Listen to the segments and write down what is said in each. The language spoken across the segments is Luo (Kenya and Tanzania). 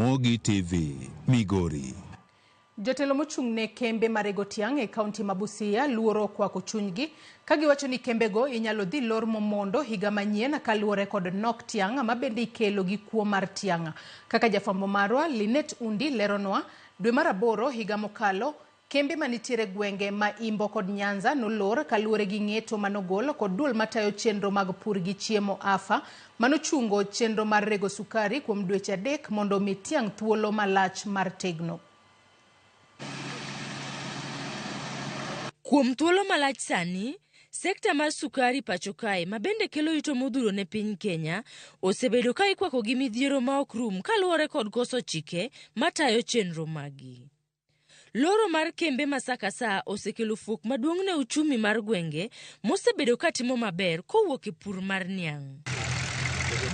Ramogi TV, Migori. Jotelo mochung' ne kembe marego tiang' e kaunti ma Busia luoro okwako chunygi ka giwacho ni kembego inyalo dhi lor momondo higa manyien kaluwore kod nok tiang' ma bende ikelo gi kuo mar tiang'. Kaka jafwambo marwa Linet Undi leronwa, dwe mar aboro higa mokalo, kembe manitiere gwenge ma Imbo kod Nyanza nolor kaluwore gi ng'eto manogol kod duol matayo chenro mag pur gi chiemo AFA manochungo chenro mar rego sukari kuom dweche 3 mondo omi tiang' thuolo malach mar tegno. Kuom thuolo malach sani, sekta mar sukari pacho kae ma bende kelo yuto modhuro ne piny Kenya osebedo ka ikwako gi midhiero ma ok rum kaluwore kod koso chike matayo chenro magi. Loro mar kembe ma sa ka sa osekelo fuok maduong' ne uchumi mar gwenge mosebedo ka timo maber kowuok e pur mar niang'.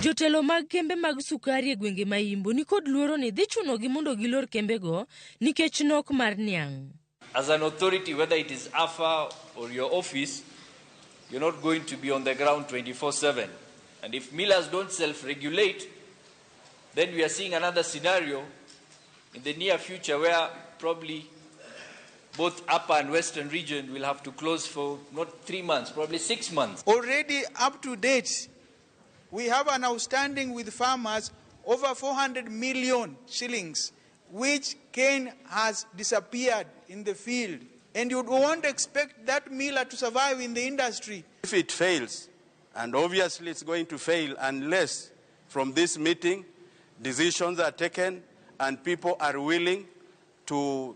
Jotelo mag kembe mag sukari e gwenge ma Imbo nikod luoro ni dhi chunogi mondo gilor kembego nikech nok mar niang'. As an authority, whether it is AFA or your office, you're not going to be on the ground 24/7. And if millers don't self-regulate, then we are seeing another scenario in the near future where probably both upper and western region will have to close for not 3 months, probably 6 months. Already up to date, we have an outstanding with farmers over 400 million shillings, which cane has disappeared in the field. And you won't expect that miller to survive in the industry. If it fails, and obviously it's going to fail unless from this meeting decisions are taken and people are willing to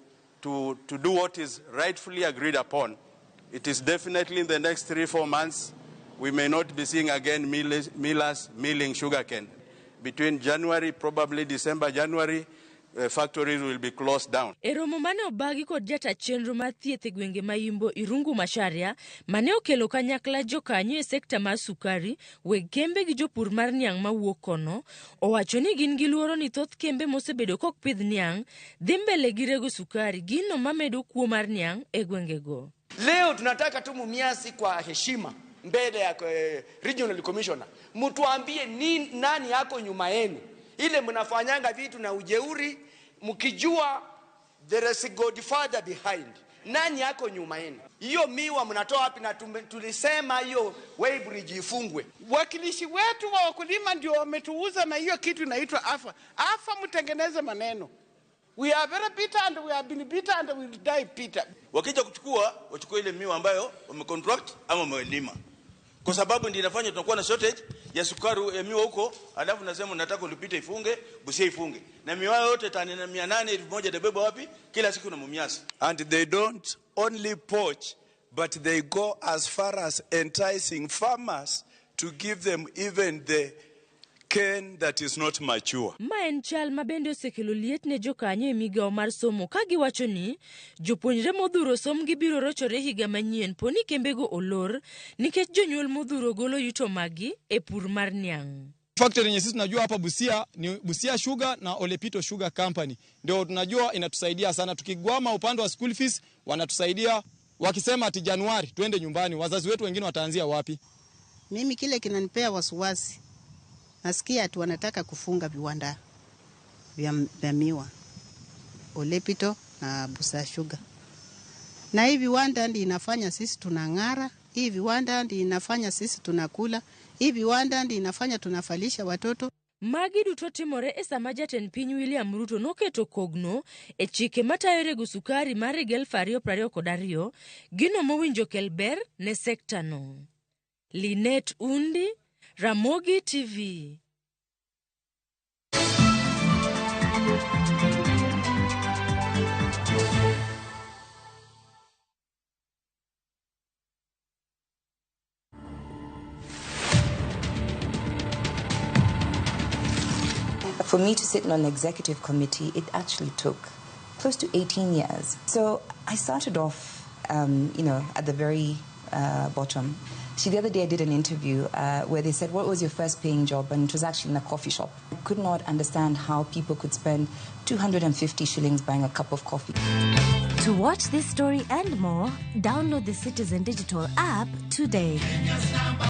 do what is rightfully agreed upon. It is definitely in the next 3-4 months, we may not be seeing again millers milling sugarcane. Between January, probably December, January, factories will be closed down. E romo mane obagi kod jata chenro mar thieth e gwenge ma Imbo Irungu Macharia, mane okelo kanyakla jokanyo e sekta mar sukari, weg kembe gi jopur mar niang' mawuok kono, owacho ni gin gi luoro ni thoth kembe mosebedo kok pidh niang' dhi mbele gi rego sukari, gino mamedo kuo mar niang' e gwengego. Leo tunataka tu Mumias kwa heshima mbele ya regional commissioner, mtuambie ni nani yako nyuma yenu. Ile mnafanyanga vitu na ujeuri mkijua there is a godfather behind. Nani yako nyuma yenu? Hiyo miwa mnatoa wapi? Na tulisema hiyo weighbridge ifungwe. Wakilishi wetu wa wakulima ndio wametuuza na hiyo kitu inaitwa AFA. AFA mtengeneze maneno. We are very bitter and we have been bitter and we will die bitter. Wakija kuchukua, wachukue ile miwa ambayo wamecontract ama wamelima. Kwa sababu ndio inafanya tunakuwa na shortage ya sukari ya miwa huko, alafu nasema nataka Olipito ifunge, Busia ifunge. Na miwa yote tani 800 1000 itabebwa wapi? Kila siku na Mumias. And they don't only poach, but they go as far as enticing farmers to give them even the cane that is not mature. Ma en chal ma bende osekelo liet ne jokanyo e migawo mar somo ka giwacho ni jopuonjre modhuro somgi biro rochore higa manyien po ni kembego olor nikech jonyuol modhuro golo yuto maggi e pur mar niang'. Factory yenye sisi tunajua hapa Busia ni Busia Sugar na Olepito Sugar Company. Ndio tunajua inatusaidia sana. Tukigwama upande wa school fees wanatusaidia, wakisema ati Januari twende nyumbani, wazazi wetu wengine wataanzia wapi? Mimi kile kinanipea wasiwasi, nasikia ati wanataka kufunga viwanda vya miwa Olepito na Busia Sugar. Na hii viwanda ndio inafanya sisi tunang'ara, hii viwanda ndio inafanya sisi tunakula, hii viwanda ndio inafanya tunafalisha watoto. Magi duto timore e sama jatend piny William Ruto noketo kogno e chike matayo rego sukari mar higa 2022, gino mowinjo kel ber ne sekta no. Linet Undi, Ramogi TV. For me to sit on an executive committee, it actually took close to 18 years. So I started off, at the very bottom. See, the other day I did an interview where they said, what was your first paying job? And it was actually in a coffee shop. I could not understand how people could spend 250 shillings buying a cup of coffee. To watch this story and more, download the Citizen Digital app today.